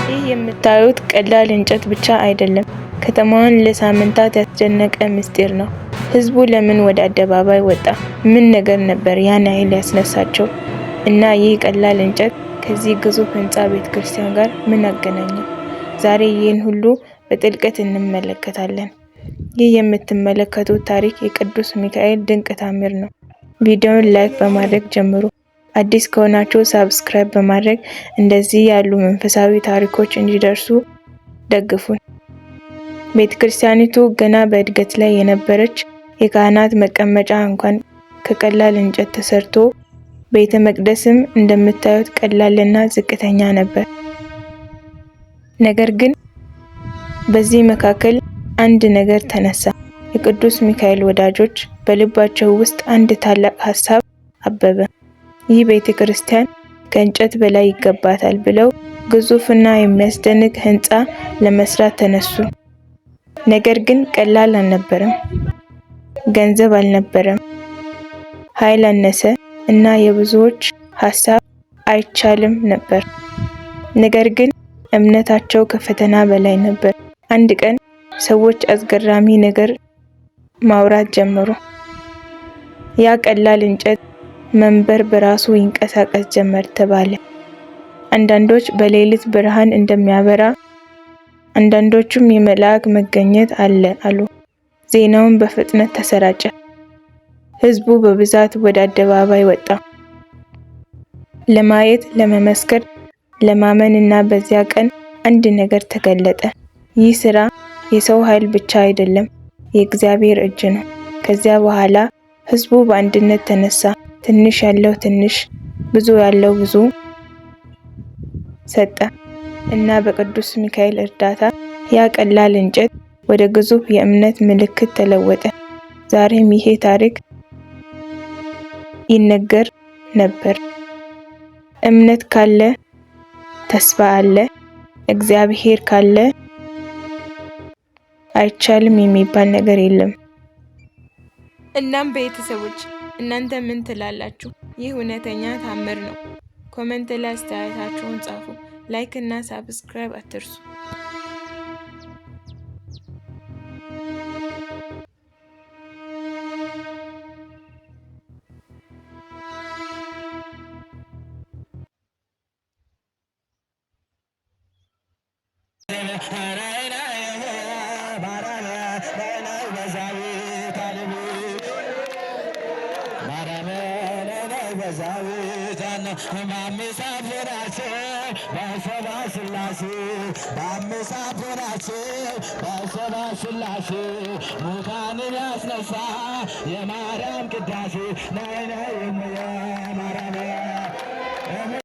ይህ የምታዩት ቀላል እንጨት ብቻ አይደለም። ከተማዋን ለሳምንታት ያስጨነቀ ምስጢር ነው። ህዝቡ ለምን ወደ አደባባይ ወጣ? ምን ነገር ነበር ያን ያህል ያስነሳቸው? እና ይህ ቀላል እንጨት ከዚህ ግዙፍ ህንፃ ቤተክርስቲያን ጋር ምን አገናኘው? ዛሬ ይህን ሁሉ በጥልቀት እንመለከታለን። ይህ የምትመለከቱት ታሪክ የቅዱስ ሚካኤል ድንቅ ታምር ነው። ቪዲዮውን like በማድረግ ጀምሩ። አዲስ ከሆናችሁ subscribe በማድረግ እንደዚህ ያሉ መንፈሳዊ ታሪኮች እንዲደርሱ ደግፉን። ቤተክርስቲያኒቱ ገና በእድገት ላይ የነበረች፣ የካህናት መቀመጫ እንኳን ከቀላል እንጨት ተሰርቶ፣ ቤተ መቅደስም እንደምታዩት ቀላልና ዝቅተኛ ነበር። ነገር ግን በዚህ መካከል አንድ ነገር ተነሳ። የቅዱስ ሚካኤል ወዳጆች በልባቸው ውስጥ አንድ ታላቅ ሀሳብ አበበ። ይህ ቤተ ክርስቲያን ከእንጨት በላይ ይገባታል ብለው ግዙፍና የሚያስደንቅ ህንፃ ለመስራት ተነሱ። ነገር ግን ቀላል አልነበረም። ገንዘብ አልነበረም፣ ኃይል አነሰ እና የብዙዎች ሀሳብ አይቻልም ነበር። ነገር ግን እምነታቸው ከፈተና በላይ ነበር። አንድ ቀን ሰዎች አስገራሚ ነገር ማውራት ጀመሩ። ያ ቀላል እንጨት መንበር በራሱ ይንቀሳቀስ ጀመር ተባለ። አንዳንዶች በሌሊት ብርሃን እንደሚያበራ፣ አንዳንዶቹም የመልአክ መገኘት አለ አሉ። ዜናውን በፍጥነት ተሰራጨ። ህዝቡ በብዛት ወደ አደባባይ ወጣ፣ ለማየት፣ ለመመስከር፣ ለማመን እና በዚያ ቀን አንድ ነገር ተገለጠ። ይህ ስራ የሰው ኃይል ብቻ አይደለም፣ የእግዚአብሔር እጅ ነው። ከዚያ በኋላ ህዝቡ በአንድነት ተነሳ። ትንሽ ያለው ትንሽ፣ ብዙ ያለው ብዙ ሰጠ እና በቅዱስ ሚካኤል እርዳታ ያ ቀላል እንጨት ወደ ግዙፍ የእምነት ምልክት ተለወጠ። ዛሬም ይሄ ታሪክ ይነገር ነበር። እምነት ካለ ተስፋ አለ። እግዚአብሔር ካለ አይቻልም የሚባል ነገር የለም። እናም ቤተሰቦች እናንተ ምን ትላላችሁ? ይህ እውነተኛ ታምር ነው። Comment ላይ አስተያየታችሁን ጻፉ። Like እና subscribe አትርሱ። በሰባ ስላሴ ሙታንን ያስነሳ የማርያም ቅዳሴ ነይ ነይ።